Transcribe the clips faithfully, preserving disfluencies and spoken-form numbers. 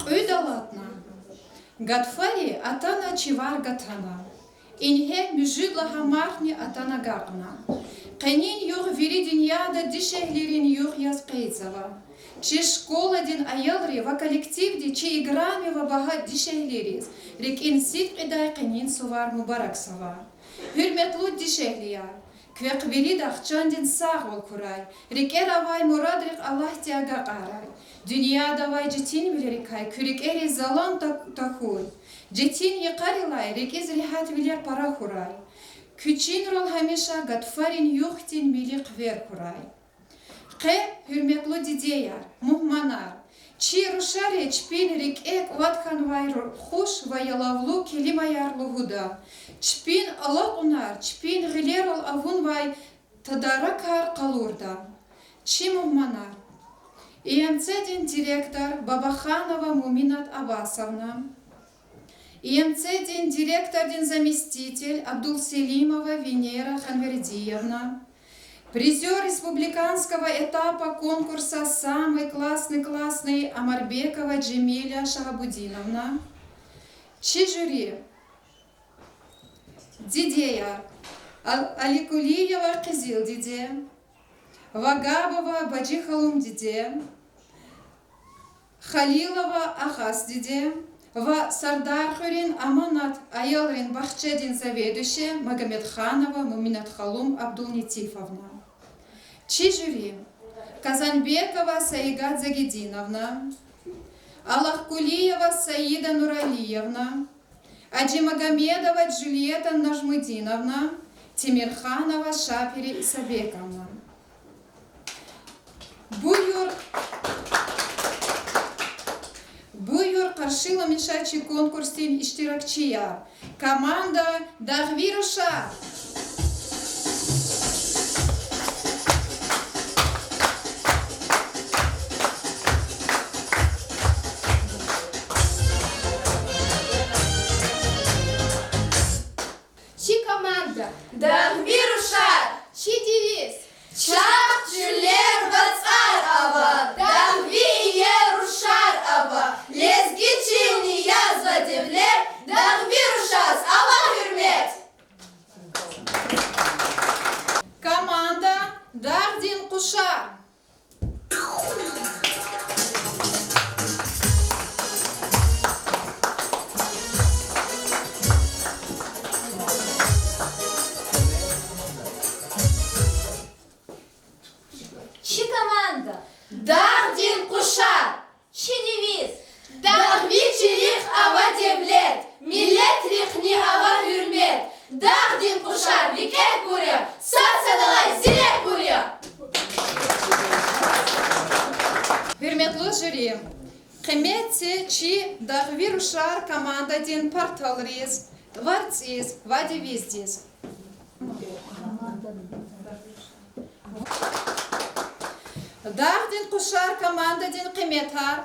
Кьуьд алатна. Гатфари атана, чивар гатана. Ингье муьжуьд лагьай мартни атана агакьна. Къенин югъ вири дуьньяда дишегьлийрин югъ яз къейдзава. Чи школадин аялри ва коллективди чи играми ва багьа дишегьлийриз рикӀин сидкьидай къенин сувар мубаракзава. Гьуьрметлу дишегьлияр, квехъ виридахъ чандин сагъвал хьурай, рикӀера авай мурадрихъ Аллагьди агакьарай. Дуьньяда авай четинвилерикай куь рикӀериз залан так-, тахьуй. Четин йикъарилай рикӀиз регьятвилер пара хьурай. Куь чинрал гьамиша гатфарин югъ хьтин милли хъвер хьурай. Къе, гьуьрметлу дидеяр, мугьманар, чи рушари чпин рикӀе кӀватӀ хьанвай ру-, хуш ва ялавлу келимаяр лугьуда, чпин алакьунар чпин гъилерал авунвай тадаракар къалурда. Чи мугьманар: ИМЦ-дин директор Бабаханова Муминат Абасовна, ИМЦ-дин директордин заместитель Абдулселимова Венера Ханвердиевна, призёр республиканского этапа конкурса Самый классный классный Амарбекова Джемиля Шагьабудиновна, чи жюри: дидеяр, Ал-, Аликулиева Къизил диде, Вагабова Бажиханум диде, Халилова Ахас диде ва Сардархуьруьн Аманат аялрин бахчадин заведующая Магомедханова Муминатханум Абдулнетифовна. Чи жюри: Казанбекова Саигат Загидиновна, Аллагькулиева Саида Нуралиевна, Аджимагомедова Джульетта Нажмудиновна, Темирханова Шапире Исабековна. Буюр, буюр, къаршиламиша чи конкурсдин иштиракчияр, команда Дагъви рушар. Чи команда Дагъви рушар. Чи девиз: чахъ чуьллер ва цӀар ава, дагъви иер рушар ава, лезги чилни язва девлет, дагъви рушаз ава гьуьрмет. Команда Дагъдин къушар. Чи команда Дагъдин къушар. Чи девиз: дагъви чилихъ ава девлет, миллетрихъни ава гьуьрмет, дагъдин къушар викӀегьбур я, сад-садалай зирегьбур я. Гьуьрметлу жюри, къимет це чи Дагъви рушар командадин парталриз, варцӀиз ва девиздиз. Дагъдин къушар командадин къиметар.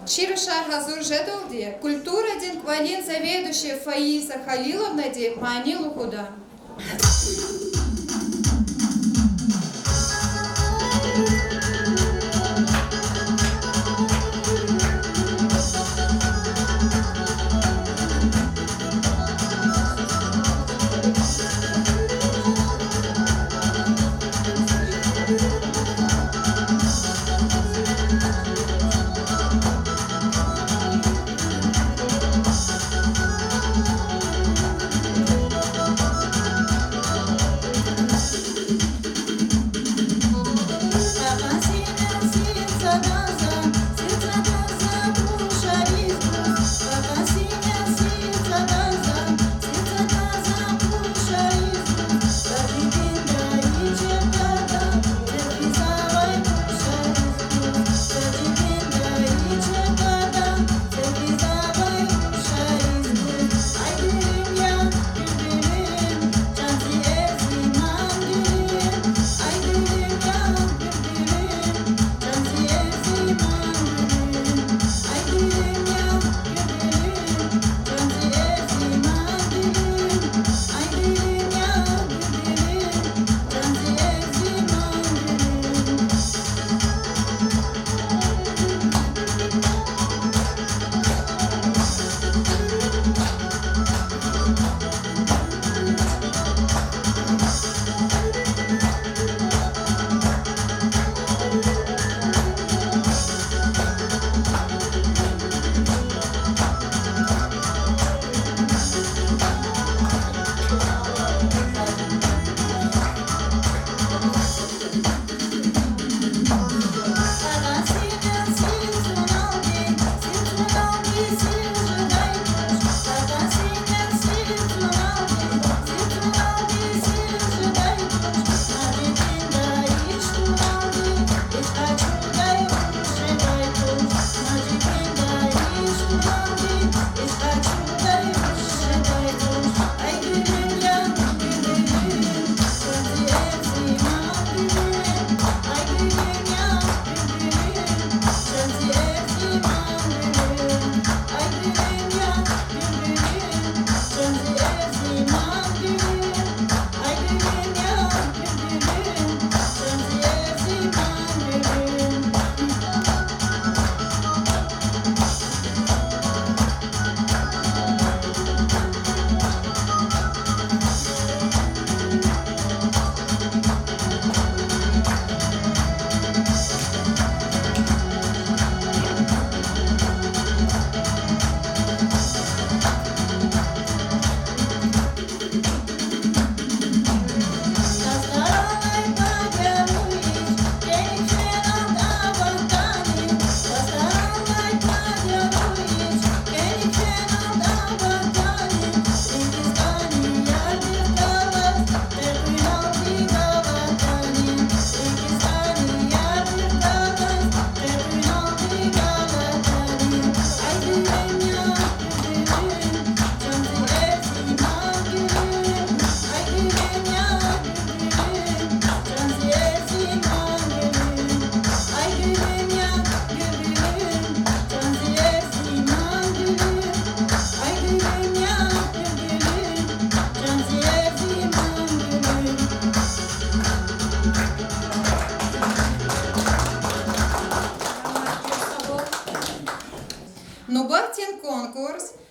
Чи рушар гьазур жедалди, культурадин кӀвалин заведующая Фаиза Халиловнади мани лугьуда.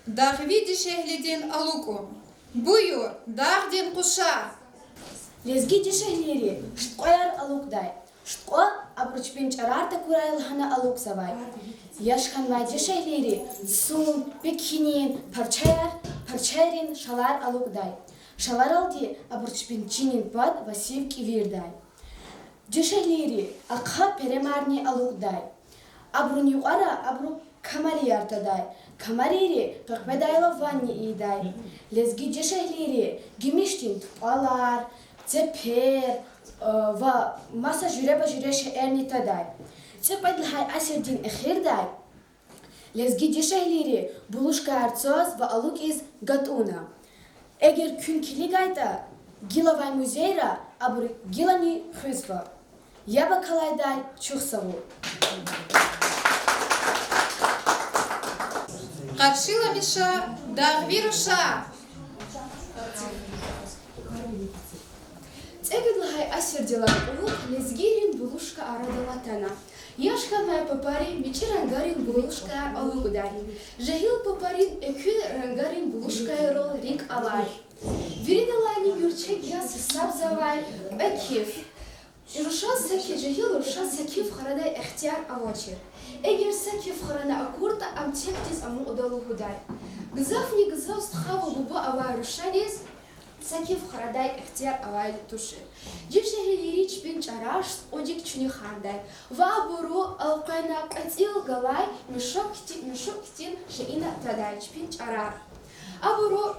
Дагъви дишегьлидин алукӀун. Буюр, дагъдин къушар. Лезги дишегьлийри шуткьваяр алукӀдай. Шуткьва абуру чпин чӀарар такурай лагьана алукӀзавай. Яш хьанвай дишегьлийри сун, пекинин парчаяр, парчайрин шалар алукӀдай. Шаларалди абуру чпин чинин пад ва сив кӀевирдай. Дишегьлийри ахъа перемарни алукӀдай. Абурун юкьвара абуру камарияр тадай. Камарийри къекъведайла ванни ийидай. Лезги дишегьлийри гимишдин тупӀалар, цепер, э, ва маса жуьреба-жуьре шейэрни тадай. ЦӀикьвед лагьай асирдин эхирдай лезги дишегьлийри булушкаяр цаз ва алукӀиз гатӀунна. Эгер куьн килигайтӀа, гила авай музейра абуру гилани хуьзва. Яб акалайдай чухсагъул. Къаршиламиша, дагъви рушар. ЦӀекӀуьд лагьай асирдилай кьулухъ лезгийрин булушка арадал атана. Яш хьанвай папари мичӀи рангарин булушкаяр алукӀдай. Жегьил папарин экуь рангарин булушкайрал рикӀ алай. Виридалайни гуьрчег яз гьисабзавай кьве киф. Рушаз са ки-, жегьил рушаз са киф храдай ихтияр авачир. Эгер са киф храна акуртӀа, ам текдиз амукьда лугьудай. Гзафни гзаф стха ва буба авай рушариз са киф храдай ихтияр авайди тушир. Дишегьлийри чпин чӀарар шуткьудик чуьнуьхдай ва абуру элкъвена кьве цӀил галай мешок хьти-, мешок хьтин шейинал тадай чпин чӀарар. Абуру,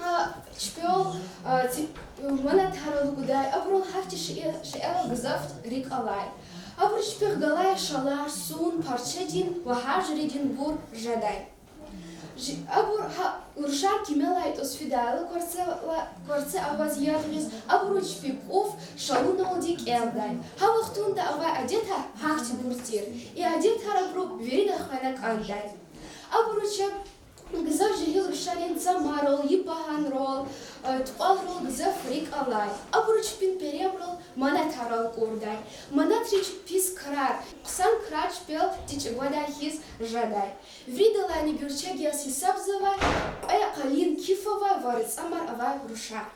а, чпел, а, ци-, манатар алукӀдай, абурал гьахьтин шей-, шейэрал гзаф рикӀ алай. Абуру чпихъ галай шалар, сун, парчадин ва гьар жуьрединбур жедай. Жи-, абур гьа рушар кимелайтӀус фидайла, кварцела-, кварце аваз яд гъиз, абуру чпин кӀуф шалуналди кӀелдай. Гьа вахтунда авай адетар гьахьтинбур тир. И адетар абуру вирида хвена кӀандай. Абуру чеб гзаф жегьил рушарин цамарал, йипагьанрал, э, тупӀарал гзаф рикӀ алай. Абуру чпин перемрал манатар алукӀурдай. Манатри чпиз крар, хъсан крар чпел течӀибадай хьиз жедай. Виридалайни гуьрчег яз гьисабзавай кьве къалин киф авай ва рацӀамар авай рушар.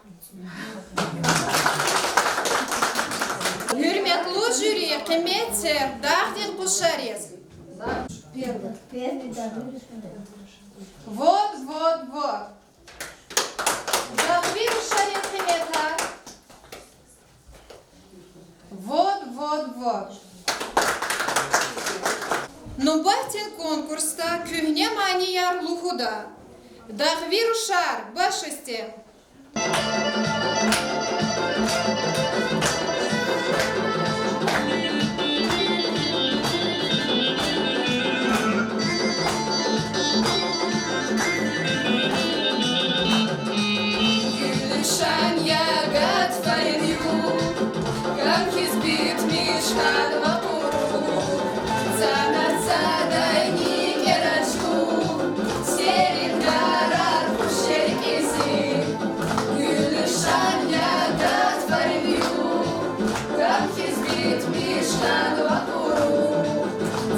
Гьуьрметлу жюри, къимет це дагъдин къушариз. Вот, вот, вот. Дагъви рушарин къиметар. Вот, вот, вот. Нубатдин конкурсда куьгьне манияр лугьуда. Дагъви рушар, баш исте. Гуьлуьшан я гатфарин югъ, гам хьиз битмиш хьан ва къуру, за нацадай никӀера чӀугъ, серин гарар хушер кьизи. Гуьлуьшан я гатфарин югъ, гам хьиз битмиш хьан ва къуру,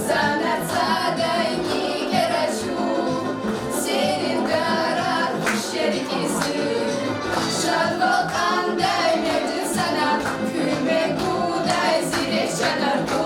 за нацадай никӀера чӀугъ, серин гарар хушер кьизи. Шадвал кӀандай мердин санал, куьмек гудай зи рехъ чанар ку.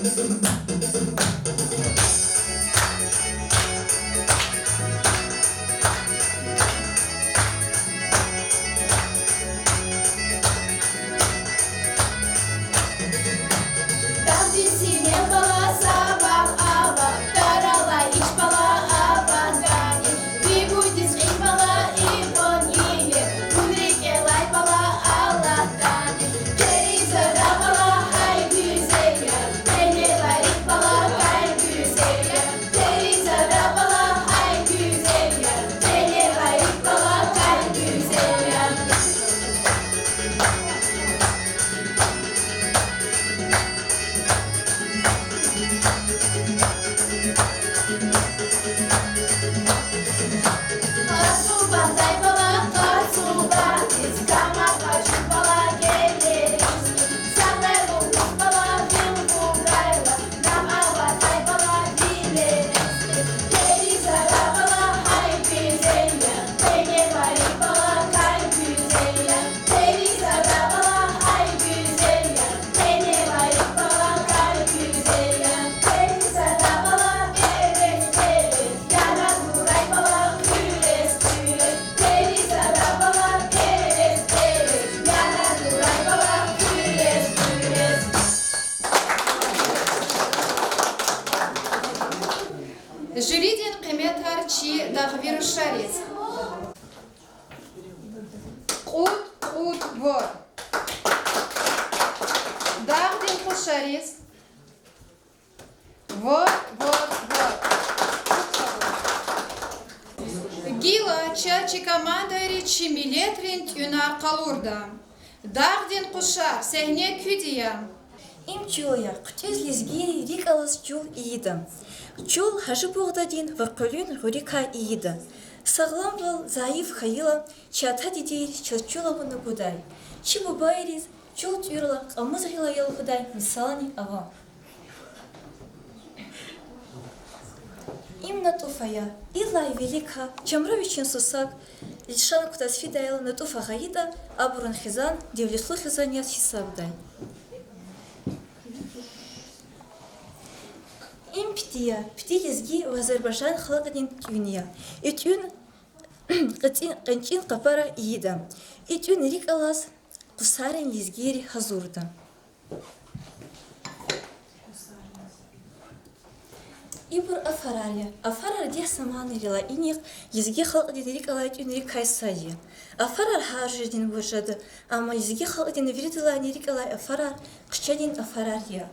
Дагъдин синел бала сабагъ ава, тарала ич бала ава дани, ви буйдиз кьин бала ибон ине, вун рикӀелай бала Аллагьдани. Тери зара бала гьай гуьзел я, теневай рикӀ бала гьай гуьзел я. Тери зара бала гьай гуьзел я, теневай рикӀ бала гьай гуьзел я. Къацу бандай бала къацу бандиз, кама къачу бала гелериз, сагъвелу бала гъил гугайла, нам аватай бала вилериз. Тери зара бала гьай гуьзел я, теневай рикӀ бала гьай гуьзел я. Тери зара бала гьай гуьзел я, теневай рикӀ бала гьай гуьзел я. Тери зара бала перес перес, яна гурай бала гъуьрез гъуьрез. Тери зара бала перес перес, яна гурай бала гъуьрез гъуьрез. Жюридин къиметар чи дагъви рушариз. Кьуд, кьуд, вад. Дагъдин къушариз. Вад, вад, вад. Гила чаз чи командайри чи миллетрин тӀуьнар къалурда. Дагъдин къушар, сегьне куьди я. Им чул я, хъуьтӀуьз лезгийри рикӀ алаз чул ийида. Чул Гьажибугъдадин ва Къуьлуьн гъуьрикай ийида. Сагъламвал зайиф хьайила, чи ата-дидейри чаз чул авуна гудай. Чи бубайриз чул тӀуьрла кьамуз гъил ая лугьудай мисални ава. Им натӀуф ая, идалай вилик чамра вичин сусаг лишан кутаз фидайла натӀуф гъайитӀа, абурун хизан девлетлу хизан яз гьисабдай. Им пити я, пити лезги ва азербайжан халкьдин тӀуьн я. И тӀуьн кьецӀи-, кьенчӀин къапара ийида. И тӀуьн рикӀ алаз къусарин лезгийри гьазурда. Ибур афарар я. Афарар дегь заманрилай инихъ лезги халкьдин рикӀ алай тӀуьнрикай сад я. Афарар гьар жуьрединбур жеда, амма лезги халкьдин виридалайни рикӀ алай афарар хъчедин афарар я.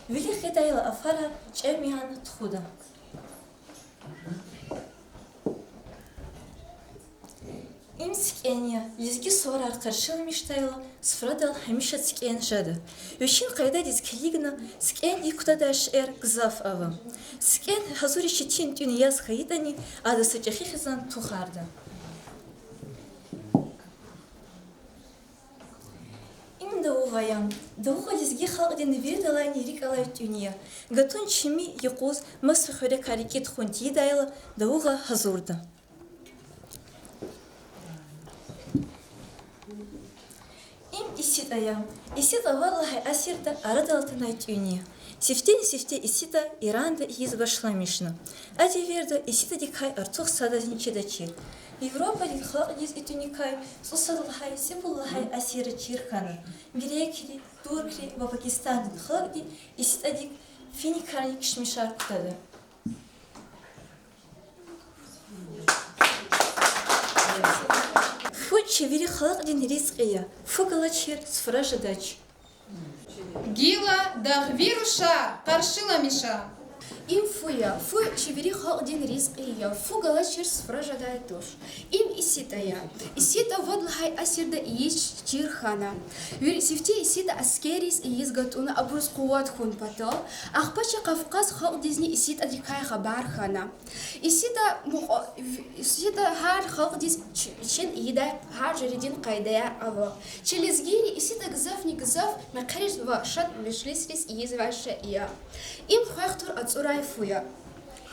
Вилик гъидайла афарар чӀемяна тухуда. Им цикӀен я, лезги суварар къаршиламишдайла, суфрадал гьамиша цикӀен жеда. Вичин къайдадиз килигна, цикӀендик кутадай шейэр гзаф ава. ЦикӀен гьазуриз четин тӀуьн яз хьайитӀани, адаз са чӀехи хизан тухарда. Им давугъ ая. Давугъ лезги халкьдин виридалайни рикӀ алай тӀуьн я. Гатун чими юкъуз маса хуьрекай рикӀи тухун тийидайла, давугъа гьазурда. Им ИситӀа я. ИситӀа вад лагьай асирда арадал атанай тӀуьн я. Сифтени-сифте ИситӀа Иранда ийиз башламишна. А девирда ИситӀадикай артух садазни чидачир. Европадин халкьдиз и тӀуьникай цӀусад лагьай, цӀибур лагьай асирра чир хьана. Грекри, туркри ва Пакистандин халкьди ИситӀадик финикарни кишмишар кутада. Фу чи вири халкьдин ризкьи я, фу галачир суфра жедач. Гила дагъви рушар къаршиламиша. Им фу я, фу чи вири халкьдин ризкьи я, фу галачир суфра жедай туш. Им ИситӀа я. ИситӀа вад лагьай асирда ийиз чир хьана. Вири сифте ИситӀа аскерриз ийиз гатӀунна абуруз къуват хьун патал. Ахпа чи Кавказ халкьдизни ИситӀадикай хабар хьана. ИситӀа мукьва-, ИситӀа гьар халкьдиз чи-, вичин ийидай гьар жуьредин къайдаяр ава. Чи лезгийри ИситӀа гзафни гзаф мехъериз ва шад межлисриз ийизвай шей я. Им хвехтур ацӀурай фу я.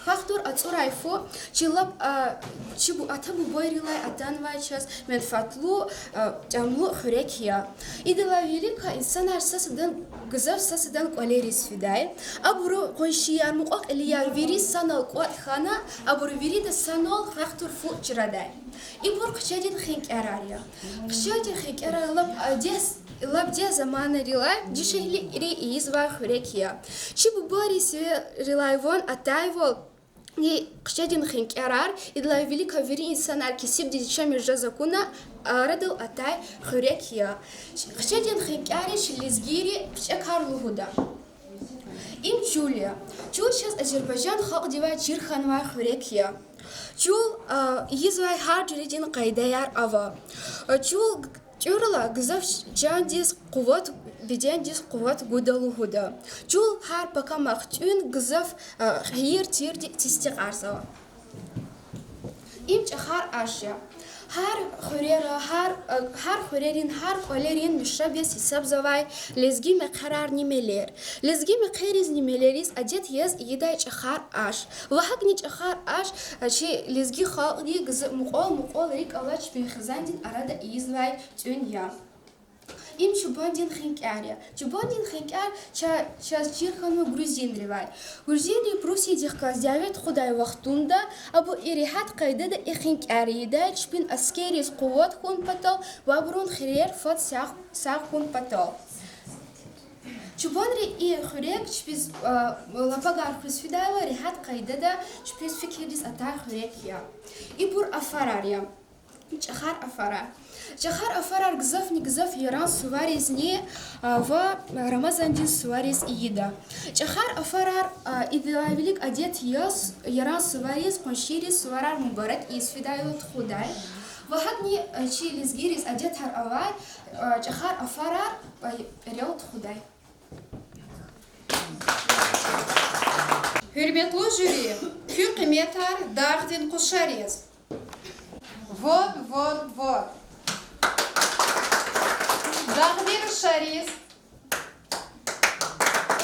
Хахтур ацӀурай фу чи лап, а, чи бу-, ата-бубайрилай атанвай чаз менфятлу, а, тӀямлу хуьрек я. Идалай вилик инсанар сад-садан, гзаф сад-садан кӀвалериз фидай. Абуру къуншияр, мукьва-кьилияр вири санал кӀватӀ хьана, абуру вирида санал хахтур фу чрадай. Ибур хъчедин хинкӀарар я. Хъчедин хинкӀарар лап, а, дегь, лап дегь заманрилай дишегьлийри ийизвай хуьрек я. Чи бубайри сиве-, рилай ван атайвал, и хъчедин хинкӀарар идалай вилик вири инсанар кесибдиз чамир жез акуна арадал атай хуьрек я. Хъчедин хинкӀарри чи лезгийри пичӀекар лугьуда. Им чул я. Чул чаз азербайжан халкьдивай чир хьанвай хуьрек я. Чул, а, ийизвай гьар жуьредин къайдаяр ава. А, чул тӀуьрла гзаф чандиз къуват, бедендиз къуват гуда лугьуда. Чул гьар пакамахъ тӀуьн гзаф, а, хийир-тийирди тестикьарзава. Им чӀахар аш я. Гьар хуьрера, гьар, э, гьар хуьрерин, гьар кӀвалерин мешраб яз гьисабзавай лезги мехъерар, нимелер. Лезги мехъериз, нимелериз адет яз ийидай чӀахар аш. Ва гьакӀни чӀахар аш, э, чи лезги халкьди гзаф мукьвал-мукьвал рикӀ алай чпин хизандин арада ийизвай тӀуьн я. Им чубандин хинкӀар я. Чубандин хинкӀар ча-, чаз чир хьанва грузинривай. Грузинри Пруссиядихъ галаз дяве тухудай вахтунда абур и регьят къайдада и хинкӀар ийидай, чпин аскерриз къуват хьун патал ва абурун хирер фад сагъ, сагъ хьун патал. Чубанри и хуьрек чпиз, а, лапагар хуьз фидайла регьят къайдада чпиз фикирдиз атай хуьрек я. Ибур афарар я. ЧӀахар афарар. ЧӀахар афарар гзафни гзаф Яран суваризни, а, ва Рамазандин сувариз ийида. ЧӀахар афарар, а, идалай вилик адет яз Яран сувариз къуншийриз суварар мубарак ийиз фидайла тухудай. Ва гьакӀни, а, чи лезгийриз адетар авай, а, чӀахар афарар, а, пӀирел тухудай. Гьуьрметлу жюри, куь къиметар дагъдин къушариз. Вот, вот, вот. Дагъви рушариз.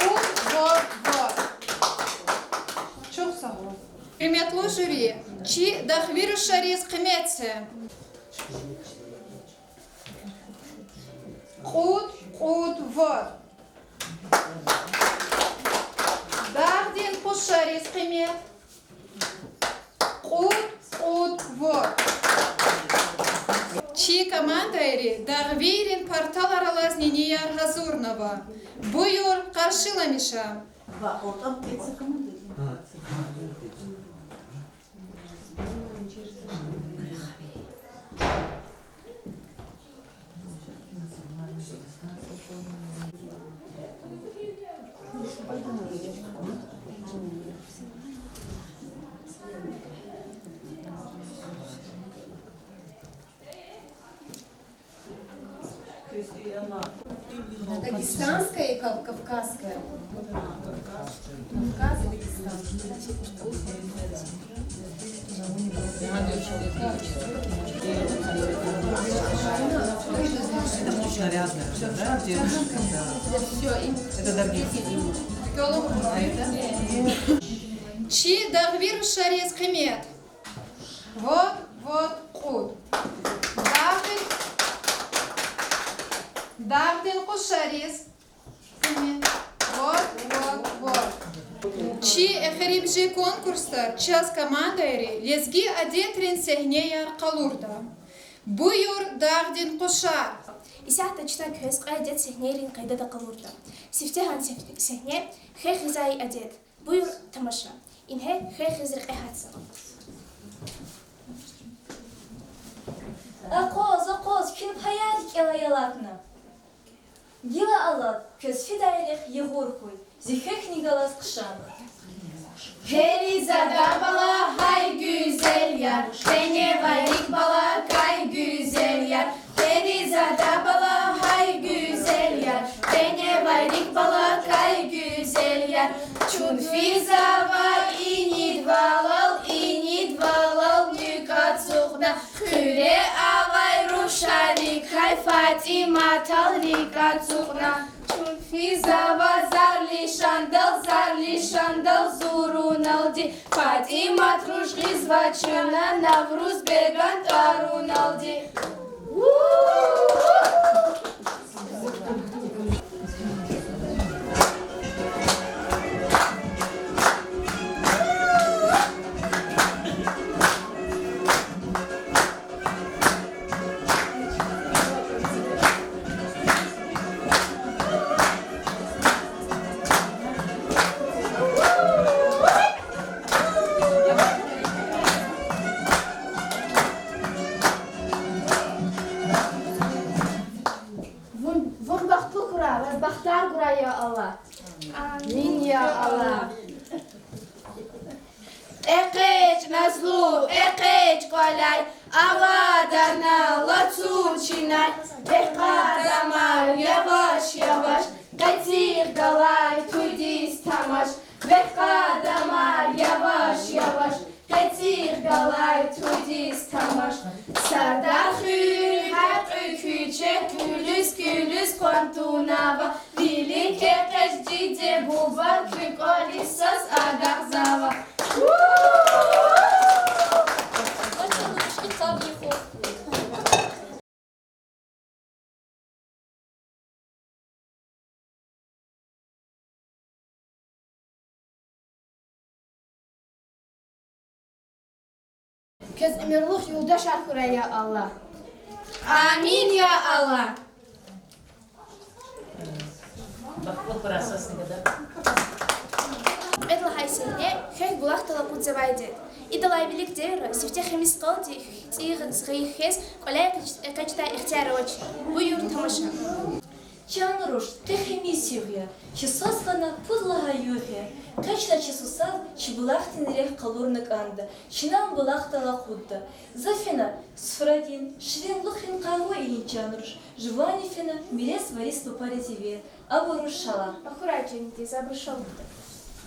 Вот, вот, вот. Чухсагъул. Гьуьрметлу жюри, чи дагъви рушариз къимет це. Кьуд, кьуд, вад. Дагъдин къушариз къимет. Кьуд, кьуд, вад. Чи командайри дагъвийрин парталар алаз нинияр гьазурнава. Буюр, къаршиламиша. Дагестанская и кав-, кавказская. Кавказ и Дагестан. Снарядная, да, где, да. Всё, им. Это Даргинская. А это? Чи дагъви рушариз къимет. Вот, вот, кьуд. Дагъдин, дагъдин къушариз. Вот, вот, вот. Чи эхиримжи конкурсда чаз командайри лезги адетрин сегьнеяр къалурда. Буюр, дагъдин къушар. Исятда чна квез кьве адет сегьнейрин къайдада къалурда. Сифтегьан сегь-, сегьне, хьи хизай адет. Буюр, тамаша. Ингье хьи хиз рекье гьатзава. Акъваз, акъваз, куьн паяр рикӀелай алатна. Гила алад, квез фидай рехъ ягъур хьуй, зи квехъни галаз хъша. Перизада бала, гьай гуьзел яр, къене авай рикӀ бала, кай гуьзел яр. Перизада бала, гьай гуьзел яр, къене авай рикӀ бала, кай гуьзел яр. Чун физава инидвалал, инидвалал нуькӀ ацукьна, хуьре авай рушарикай ФатӀиматал рикӀ ацукьна. Чун Физава зарлишандал, зарлишандал зуруналди, ПатӀимат руш гъизва чна Навруз беган тӀваруналди. Вун, вун бахтлу хьурай ва бахтар гурай, я Аллагь. Амин, я Аллагь. Экъечӏ, назлу, экъечӏ кӏваляй, авадарна лацу чинай, вегь къадамар яваш-яваш, къецихъ галай туьдиз тамаш, вегь къадамар яваш-яваш, къецихъ галай туьдиз тамаш. Сардар хуьр, гьакьуь куьче, куьлуьз-куьлуьз къван тунава, вилик экъечӏ диде-буба, куь кӏвализ свас агакьзава. Квез уьмуьрлух юлдашар хьурай, я Аллагь. Амин, я Аллагь. Кьвед лагьай сегьне Хек булахдал акъудзавайди я. Идалай вилик девирда сифте химис къалди цӏийи гъайи хьиз кӏваляй экъечӏдай ихтияр авач. Буюр, тамаша. Чан руш, къе химис югъ я, чи свас гъана пуд лагьай югъ я. Къе чна чи сусаз чи булахдин рехъ къалурна кӏанда, чна ам булахдал акъудда. За фена суфрадин ширинлухин къагъва ийин, чан руш, жувани фена мирес-варис папариз эвер. Абуру шала. Ахьурай, чан диде, абуру шала.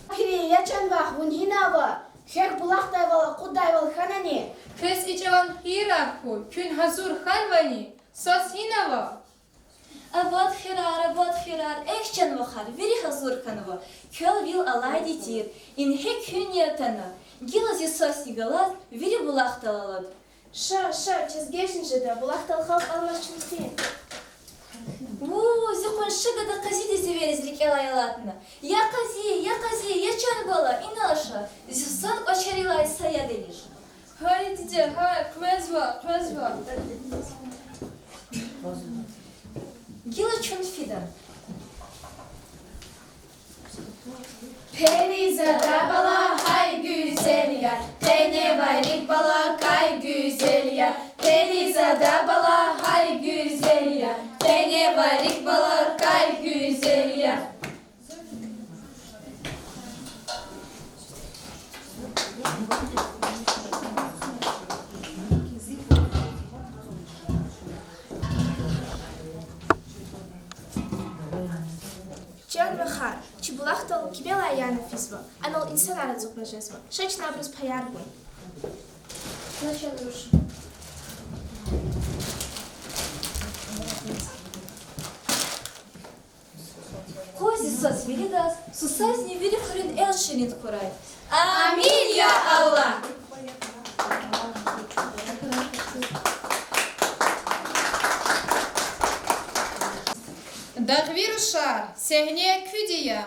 Факири, я чан вах, вун гьина ава? Хек булахдайвал, акъуддайвал хьанани? Квез и чӏаван хийирар хьуй, куьн гьазур хьанвани? Свас гьина ава? Абад хийирар, абад хийирар, эхь, чан вахар, вири гьазур хьанва. Квел вил алайди тир, ингье куьнни атана. Гила зи свасни галаз вири булахдал алад. Ша, ша, чаз гежни жеда, булахдал халкь алмаз чун хьи. Ву, зи къунши гада Къазидиз эвериз рикӏелай алатна. Я Къази, я Къази, я чан бала, инал ша, зи сад кӏвачерилай сая дегиш. Гьай, диде, гьай, къвезва, къвезва. Гила чун фида. Перизада бала гьай гуьзел я, къеневай рикӏ бала кай гуьзел я. Перизада бала гьай гуьзел я, къеневай рикӏ бала кай гуьзел я. Чан вахар, чи булахдал кимелай яна физва, анал инсанар ацукьна жезва. Ша чна абуруз паяр гун. Къуй зи свас виридаз, сусазни вири хуьруьн эл ширин хьурай. Амин, я Аллагь! Дагъви рушар, сегьне куьди я.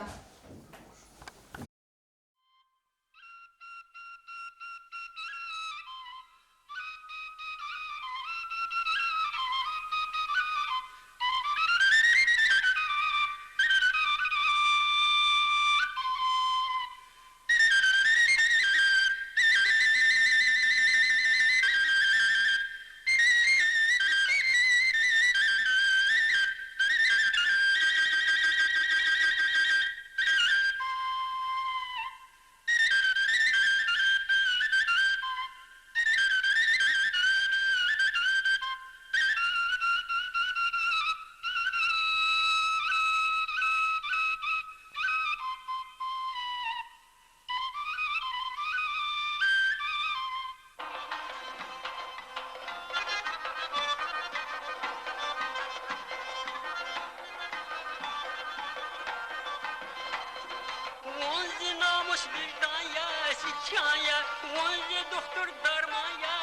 Вирдан я, сикан я, вун зи духтур дарман я,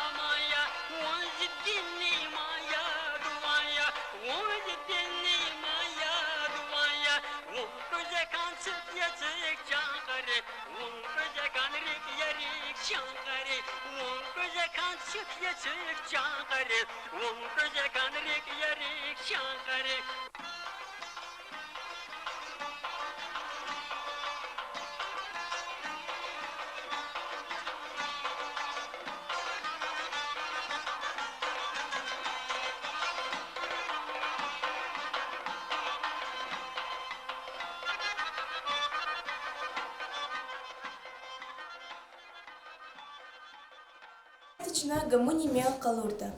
аман я, вун зи динни иман я, дуван я, вун зи динни иман я, дуван я, вун къвезекан цуьк я цуьк, чан къари, вун къвезекан рикӀ я рикӀ, чан къари, вун къвезекан цуьк я цуьк, чан къари, вун къвезекан рикӀ я рикӀ, чан къари. Чна гамуни мел къалурда.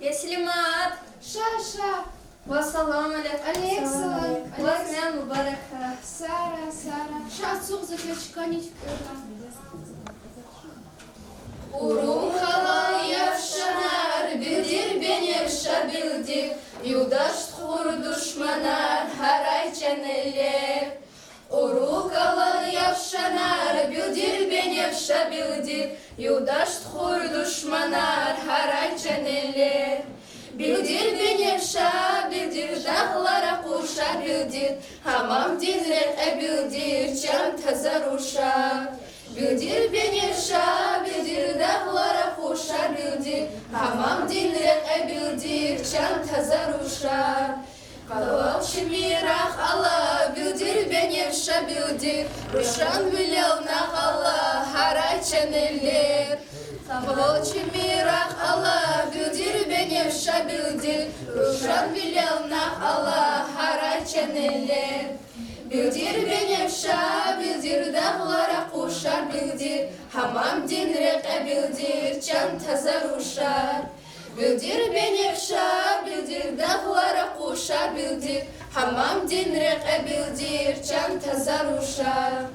Я Селимат! Ша, ша! Ваз салам алейк. Алейк салам. Ваз мел мубарак. Сара, Сара. Ша, ацукьзава чкани чукӀурна. Урукалай яф шанар, билдир беневша билдир, юлдаш тухур душманар, гьарай чан эллер. Урукалай яф шанар, билдир беневша билдир, юлдаш тухур душманар, гьарай чан эллер. Билдир беневша билдир, дагълар акъуша билдир, гьамамдин рекье билдир, чан таза руша. Билдир беневша билдир, дагълар акъуша билдир, гьамамдин рекье билдир, чан таза руша. Къавал чими рагъ ала, билдир беневша билдир, рушанвилел нагъв ала, гьарай чан эллер. Къавал чими рагъ ала, билдир беневша билдир, рушанвилел нагъв ала, гьарай чан эллер. Билдир беневша билдир, дагълар акъуша билдир, гьамамдин рекье билдир, чан таза руша. Билдир беневша билдир, дагълар акъуша билдир, гьамамдин рекье билдир, чан таза руша.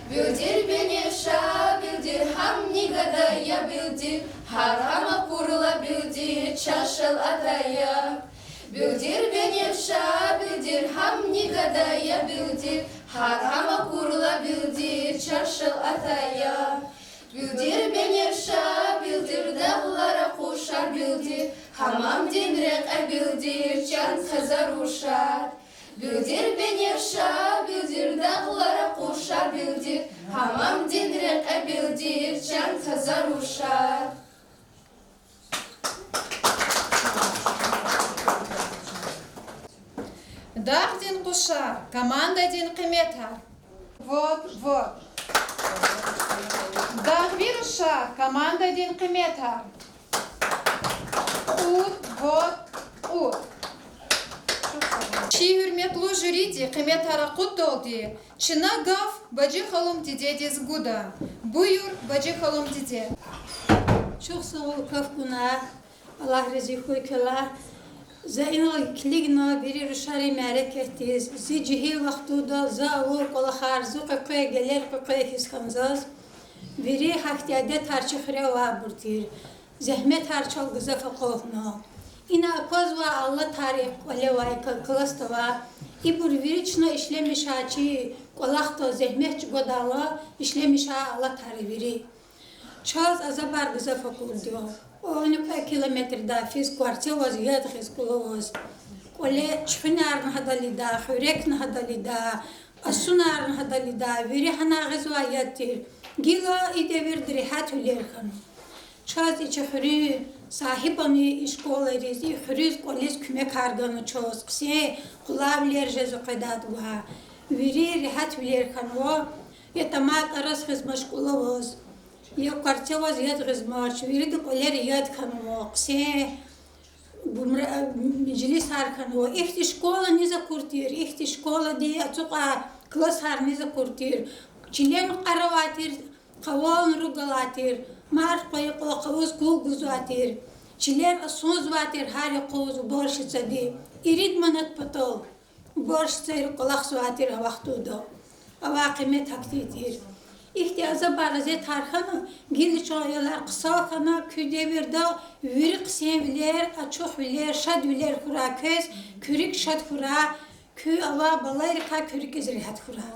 Билдир беневша билдир, гьамни гада я билдир, гьар гьам акурла билдир, чан шел атай я. Билдир беневша билдир, гьамни гада я билдир, гьар гьам акурла билдир, чан шел атай я. Билдир беневша билдир, дагълар акъуша билдир, гьамамдин рекье билдир, чан таза руша. Билдир беневша билдир, дагълар акъуша билдир, гьамамдин рекье билдир, чан таза руша. Дагъдин къушар, командадин къиметар. Вот, вот. Дагъви рушар, командадин къиметар. Кьуд, вот, кьуд. Чи гьуьрметлу жюриди къиметар акъуддалди чна гаф Бажи халун дидедиз гуда. Буюр, Бажи халун диде. Чухсагъул каф гунар, Аллагь рази хьуй квелай. За инал килигна вири рушарин мярекатдиз, зи жегьил вахтунда за авур кӀвалахар, зи къекъвей, гелер къекъвей хьиз хьана заз. Вири гьахьтин адетар чи хуьре авайбур тир. Зегьметар чал гзаф акъахьна. Ина аквазвай алатар, кӀвале авай, к-, классда авай, ибур вири чна ишлемишай чи кӀвалахда, зегьмет чӀугвадайла ишлемишай алатар вири. Чаз азабар гзаф акурди я. Кьве-кьве километрдай физ кварцеваз яд гъиз кӀулаваз. КӀвале чуьхуьнарни гьадал ийида, хуьрекни гьадал ийида, асунарни гьадал ийида, вири гьана гъизвай яд тир. Гила и девирда регьятвилер хьана. Чаз и чи хуьруьн сагьибани и школайриз, и хуьруьз, кӀвализ куьмекар гана чаз, хъсен къулайвилер жезва къведадвай. Вири регьятвилер хьанва, я тамай тӀарас гъизмач кӀулаваз, я кварцеваз яд гъизмач, вирида кӀвалера яд хьанва, хъсен гумра-, межлисар хьанва. Ихьтин школа низ акур тир, ихьтин школадин ацукьай классар низ акур тир. Чилерни кьар авай тир, къавални руг галай тир, марф къвайи кьван къавуз кул гузвай тир. Чилер асунзавай тир гьар юкъуз уборщицади. Ирид манат патал уборщицайрик кӀвалахзавай тир а вахтунда. Авай къимет гьахьтин тир. Ихьтин азабар, азиятар хьана, гила чун аялар хъсан хьана, куь девирда вири хъсенвилер, ачухвилер, шадвилер хьурай квез, куь рикӀ шад хьурай, куь авай балайрикай куь рикӀиз регьят хьурай.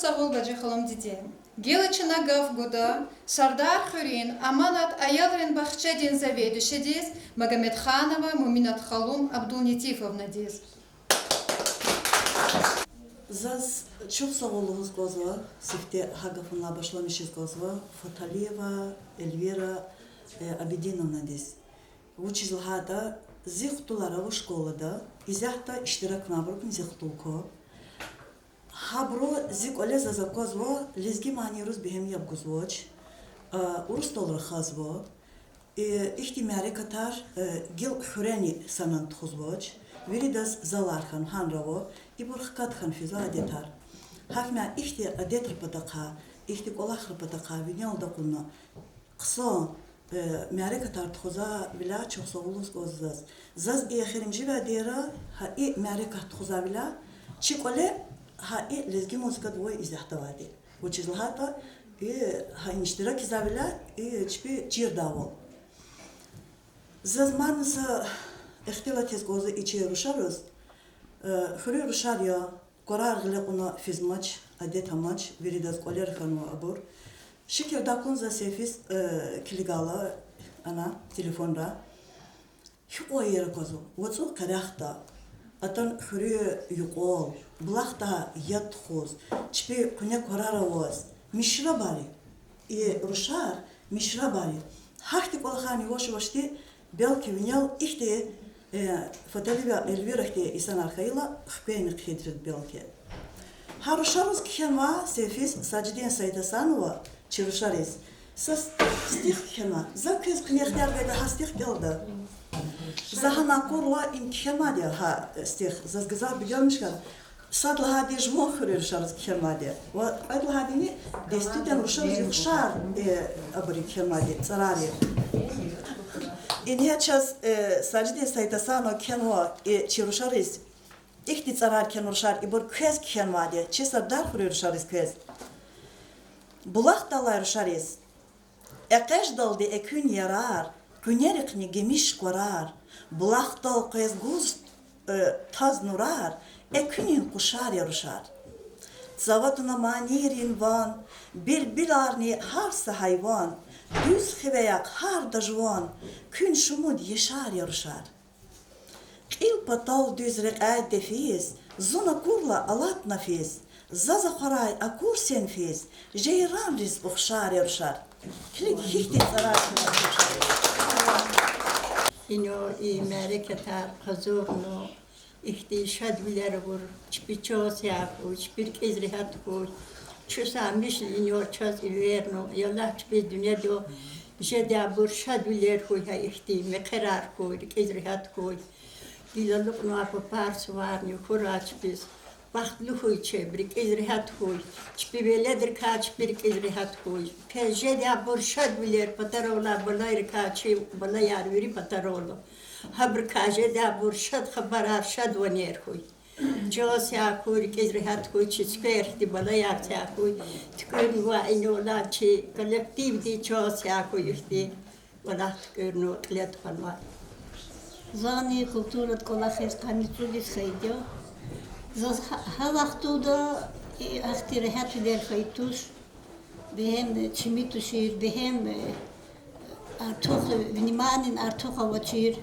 Сагъул, Бажиханум диде. Гила чна гаф гуда Сардархуьруьн Аманат аялрин бахчадин заведующийдиз Магомедханова Муминат-ханум Абдулнетифовнадиз. Заз чухсагъул лугьуз кӀанзава, сифте гьа гафунилай башламишиз кӀанзава Фаталиева Эльвира, э, Абидиновнадиз. Вучиз лагьайтӀа, зи хтулар ава школада, исятда иштиракна абурукни зи хтул ква. Гьабуру зи кӀвале заз аквазва, лезги манийриз бегьем яб гузвач, а, урусдал рахазва. Э, ихьтин мярекатар, э, гила хуьрени санани тухузвач, виридаз залар хьана, гьанра ава, ибур хкатна хьана физва адетар. Гьакӏ ма ихьтин адетрин патахъай, ихьтин кӀвалахрин патахъай винелди акъудна хъсан, э, мярекатар тухузвайвиляй чухсагъул лугьуз кӀанзава заз. Заз и эхиримживайди я гьа и мярекат тухузвайвиляй, чи кӀвале гьа и лезги музыкадин вай исятда авайди. Вучиз лагьайтӀа, и гьа иштиракзавиляй и чпи чирдайвал. Заз мадни са ихтилатиз кӀанзава и чи рушариз, э, хуьруьн рушар я, кварар гъиле кьуна физмач, адет амач, виридаз кӀвалера хьанва абур. Шикирдай кьуна заз сефиз, э, килигайла ана телефонра. Гьикьван иер аквазва, вацӀун къерехда, атана хуьруьн юкьвал, булахдай яд тухуз, чпи къуьне кварар аваз, мишрабар я и рушар, мишрабар я. Гьахьтин кӀвалахарни яваш-явашди, белки винел ихьтин, э, Фаталиева Эльвира хьтин инсанар хьайила, хквени хъийидрай белки. Гьа рушариз кхьенвай сефиз Сажидин Саидгьасанова чи рушариз са стих кхьенвай. За квез куьне ихтияр гайитӀа гьа стих кӀелда. За гьана акурла им кхьенвайди я, гьа стих. Заз гзаф бегенмиш хьана. Сад лагьайди жуван хуьруьн рушариз кхьенвайди я. Ва кьвед лагьайдини дестидин рушариз, ухшар, э, абуру кхьенвайди, цӀарар я. Ингье чаз, э, Сажидин Саидгьасанова кхьенва, э, чи рушариз. Ихьтин цӀарар кхьенва рушар, ибур квез кхьенвайди я, чи Сардархуьруьн рушариз квез. Булахдал алай рушариз. Экъечдалди экуьн ярар, къуьнерихъни гимиш кварар, булахдал къвез гуз, э, таз нурар, экуьнин къушар я рушар. Цава туна манийрин ван, билбиларни гьар са гьайван, дуьз хиве яхъ гьарда жуван, куьн шумуд яшар я рушар. Кьил патал дуьз рекьяй дефиз, зун акурла алатна физ, заз ахварай акур сенфиз, жейранриз ухшар я рушар. Килиг, гьихьтин цӀарар. Инал и мярекатар къазурна, ихьтин шадвилер авур, чпи чан сагъ хьуй, чпи рикӀиз регьят хьуй. Чун са мишни инал чаз эверна, я Аллагь, чпиз дуьньяда жедайбур шадвилер хьуй, гьа ихьтин мехъерар хьуй, рикӀиз регьят хьуй. Гила алукьнавай папар, суварни хьурай чпиз. Бахтлу хьуй чеб, рикӀиз регьят хьуй. Чпин веледрикай чпи рикӀиз регьят хьуй. Квез жедайбур шадвилер, патаралай балайрикай чи балаяр вири патарал. Гьабурукай жедайбур шад хабарар, шад ванер хьуй. Чан сагъ хьуй, рикӀиз регьят хьуй, чи Цуькверхуьруьди балаяр сагъ хьуй. ТуькӀуьрнавай инал алай чи коллективди чан сагъ хьуй ихьтин. Валлагь, туькӀуьрна, кьиле тухванва. Зани культурада кӀвалахиз къанни цӀуд йис хьайиди я. Заз гьа, гьа вахтунда и ахьтин регьятвилер хьайи туш. Бегьем чими тушир, бегьем, э, артух, вниманиени артух авачир,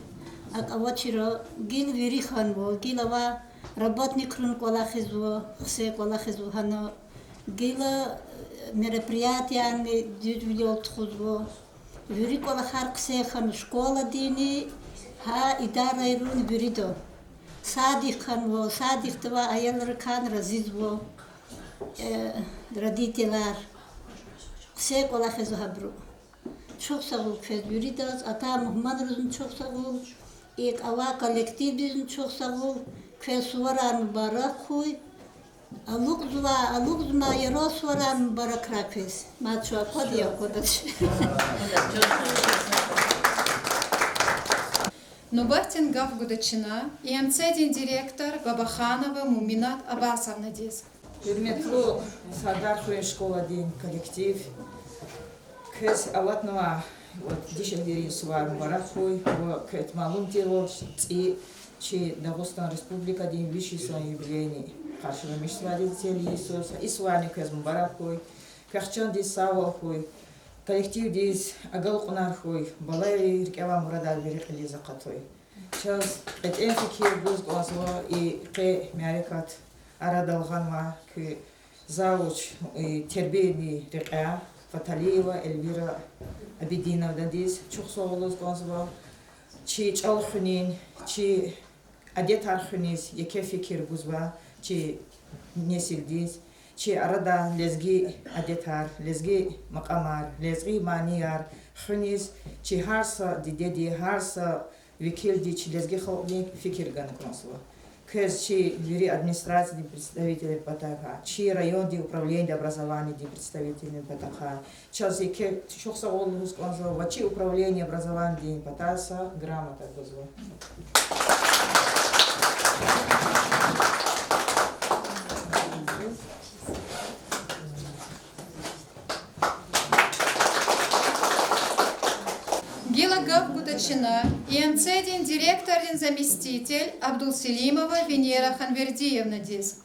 акӀ авачира, гила вири хьанва, гила авай работникрин кӀвалахизва, хъсе кӀвалахизва гьана, гила, э, мероприятиени дуьзвилел тухузва. Вири кӀвалахар хъсе хьана школадинни, гьа идарайрин вирида. Садик хьанва, садикда авай аялрикайни разизва, э, родителар. Хъсе кӀвалахизва гьабуру. Чухсагъул квез виридаз, атай мугьманризни чухсагъул, икӀ авай коллективдизни чухсагъул, квез суварар мубарак хьуй. Алукьзавай, алукьзамай яран суварар мубаракрай квез. Мад чун аквада, я аквадач. Нубатдин гаф гуда чна ИМЦ-дин директор Бабаханова Муминат Абасовнадиз. Гьуьрметлу Сардархуьруьн школадин коллектив, квез алатнавай ва дишегьлийрин сувар мубарак хьуй ва квез малум тирвал, цӀи чи Дагъустан Республикадин виш йисан юбилейни Къаршиламишзавайди цел йисуз, и суварни квез мубарак хьуй. Квехъ чандиз сагъвал хьуй. Коллективдиз агалкьунар хьуй. Балайри рикӀе авай мурадар вири кьилиз акъатуй. Чаз кьетӀен фикир гуз кӀанзава и къе мярекат арадал гъанвай куь завуч, и тербиядин рекьяй Фаталиева Эльвира Абидиновнадиз чухсагъул лугьуз кӀанзава. Чи чӀал хуьнин, чи адетар хуьниз еке фикир гузвай чи несилдиз, чи арада лезги адетар, лезги макьамар, лезги манияр хуьниз, чи гьар са дидеди, гьар са векилди чи лезги халкьдин фикир гана кӀанзава. Квез чи вири администрациядин представителрин патахъай, чи райондин управлениедин образованиядин представителрин патахъай чаз еке чухсагъул лугьуз кӀанзава ва чи управление образованиядин патай са грамота гузва. Гила гаф гуда чна ИМЦ-дин директордин заместитель Абдулселимова Венера Ханвердиевнадиз.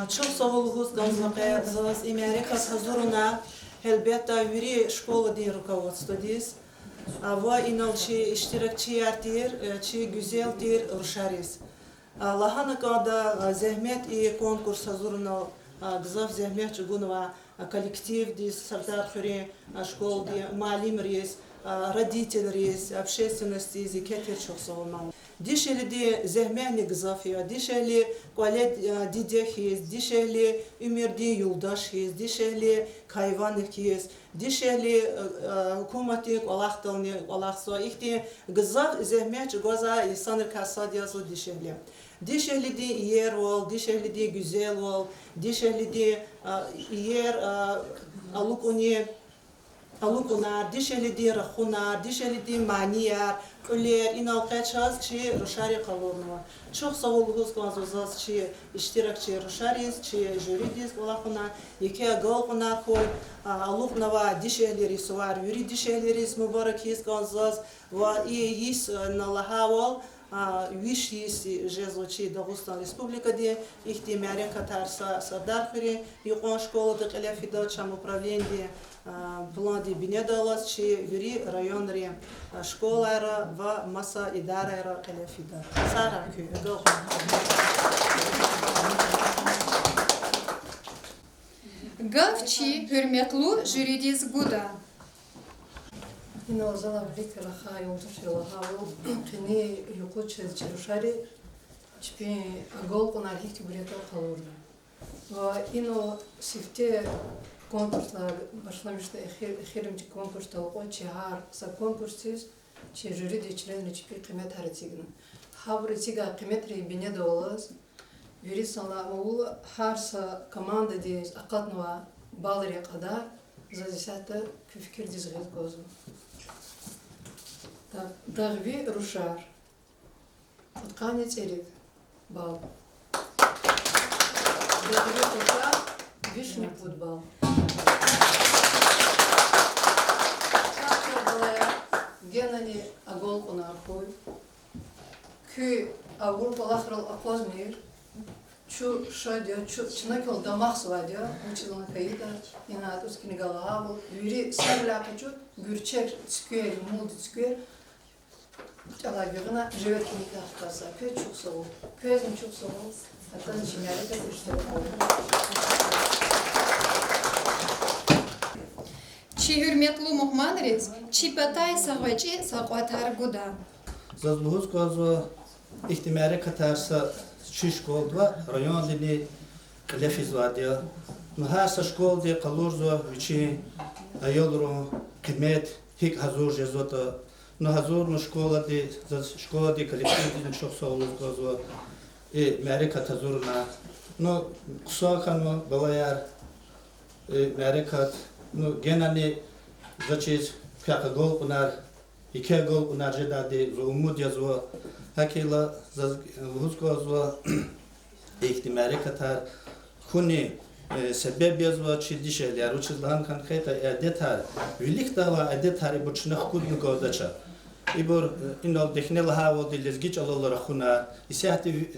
Чухсагъул лугьуз кӀанзава къе заз и мярекат гьазурунай, гьелбетда, вири школадин руководстводиз ва инал чи иштиракчияр тир, чи гуьзел тир рушариз. Лагьана кӀанда, зегьмет и конкурс гьазурунал, гзаф зегьмет чӀугунва коллективдиз, Сардар хуьруьн школадин муаллимриз, родительриз, общественностдиз еке тир чухсагъул лугьуз. Дишегьлидин зегьметни гзаф я, дишегьли кӀвале диде хьиз, дишегьли уьмуьрдин юлдаш хьиз, дишегьли кайван хьиз, дишегьли гьукуматдин кӀвалахдални кӀвалахзава. Ихьтин гзаф зегьмет чӀугвазвай инсанрикай сад язва дишегьли. Дишегьлидин иервал, дишегьлидин гуьзелвал, дишегьлидин иер алукӀунин, алукӀунар, дишегьлидин рахунар, дишегьлидин манияр, кьуьлер, инал къе чаз чи рушари къалурнава. Чухсагъул лугьуз кӀанзава заз чи иштиракчи рушариз, чи жюридиз, кӀвалахунар, еке агалкьунар хьуй, алукӀнавай дишегьлийрин сувар вири дишегьлийриз мубарак ийиз кӀанзава заз, ва и йис, на лагьайвал, виш йис жезва чи Дагъустан Республикадин ихьтин мярекатар са Сардар хуьруьн юкьван школада кьиле фида, чам управленидин пландин бинедаллаз чи вири районрин школайра ва маса идарайра кьиле фида. Сагърай куьн. Гаф чи гьуьрметлу жюридиз гуда. Инал залай вилик рахай юлдашри лагьайвал, къенин юкъуз чаз чи рушари чпин агалкьунар гьихьтинбур ятӀа къалурна. Ва инал сифте конкурсар башламишна, эхир-, эхиримжи конкурсдал кьван чи гьар са конкурсдиз чи жюридин членри чпин къиметар эцигна. Гьабур эцигай къиметрин бинедаллаз вири санлай амайла гьар са командадиз акъатнавай баллрин кьадар заз исятда куь фикирдиз гъиз кӀанзава. Да-, Дагъви рушар. Пудкъанни цӀерид балл. Дагъви къушар вишни пуд балл. Чан-чан балаяр, генани агалкьунар хьуй. Куьн авур кӀвалахрал акъвазмир. Чун шад я, чу-, чна квел дамахзавайди я, вучиз лагьайтӀа хьайитӀа, ина атӀуз книга лагьайвал, вири садлагьай къачу гуьрчег цуьквер, мулдин цуьквер, чӀалай гуьгъуьна живет книга хкатзава. Квез чухсагъул. Квезни чухсагъул. Атана чи мярекатда иштирак авун. Чи гьуьрметлу мугьманриз чи патай са гъвечӀи савкьватар гуда. Заз лугьуз кӀанзава, ихьтин мярекатар са чи школади ва райондини кьиле физвайди я. Ну, гьар са школади къалурзава вичин аялрин къимет, гьикӀ гьазур жезватӀа. Ну, гьазурна школади, заз школадин коллективдизни чухсагъул лугьуз кӀанзава и мярекат гьазурунай. Ну, хъсан хьанва, балаяр, и мярекат, ну, генани заз чиз квехъ агалкьунар, еке агалкьунар жедайди зун умуд язва. ГьакӀ хьайила заз лугьуз кӀанзава, ихьтин мярекатар хьунин себеб язва чи дишегьлияр. Вучиз лагьана хьайитӀа, и адетар, виликдай авай адетар ибур чна хкудна кӀандач. Ибур, инал дегьне лагьайвалди, лезги чӀалал рахунар, исятда ви-,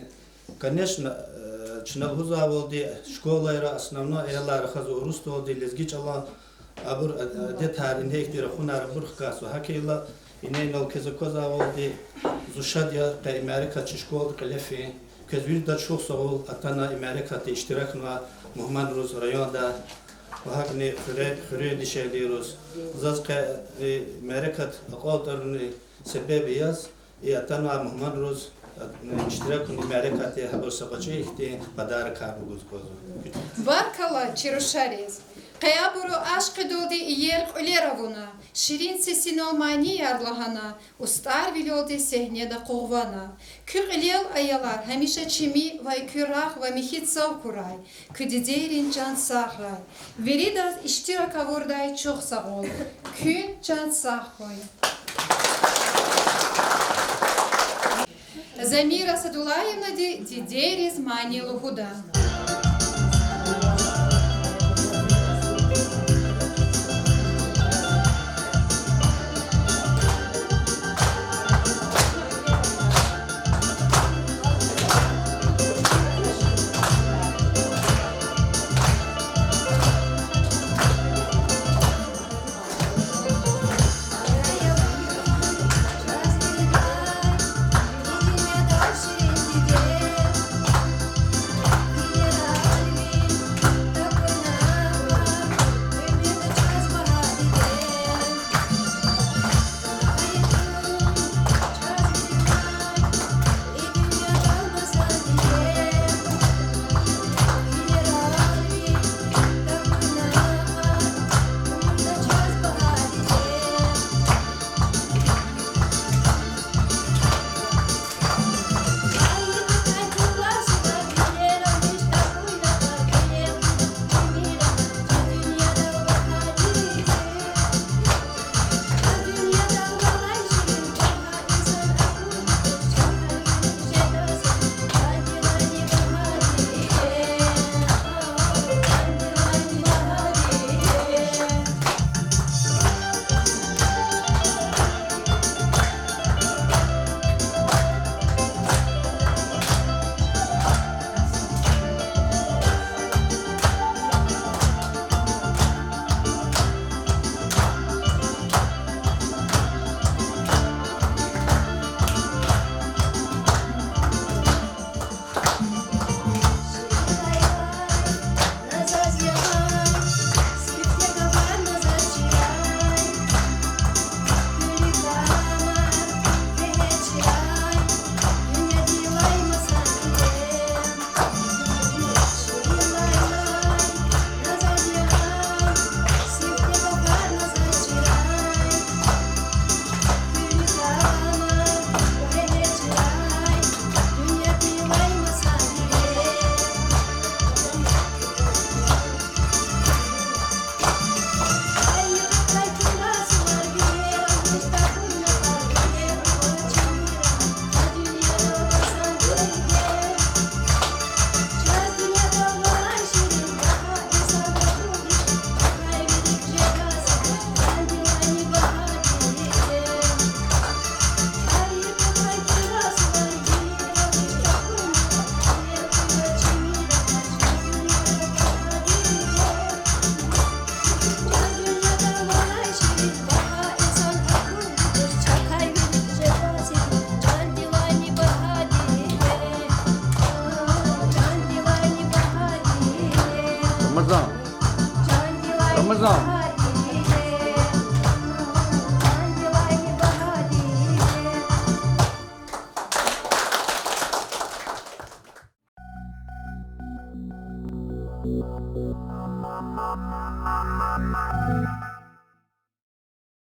Конечно, э, чна лугьузвайвалди, школайра основной аялар рахазва урусдалди, лезги чӀалан, абур, э, адетар, ингье ихьтин рахунар абур хкатзава. ГьакӀ хьайила, инал квез аквазвайвалди, зун шад я къе и мярекат чи школада кьиле фин. Квез вирида чухсагъул атана и мярекатда иштиракнавай мугьманриз райондай ва гьакӀни хуьре-, хуьруьн дишегьлийриз. Заз къе и мярекат акьалтӀарунин себеб яз, и атанвай мугьманриз, э, иштиракун и мярекатда, гьабуруз са кьвачӀи ихьтин подарокар гуз кӀанзава. Баркалла чи рушариз. Къе абуру ашкъидалди иер кьуьлер авуна, ширин сесинал манияр лагьана, устӀарвилелди сегьнеда къугъвана. Куь кьилел, аялар, гьамиша чими ва куь рагъ ва михьи цав хьурай, куь дидейрин чан сагърай. Виридаз иштирак авурдай чухсагъул. Куьн чан сагъ хьуй. Замира Садуллаевнади дидейриз мани лугьуда.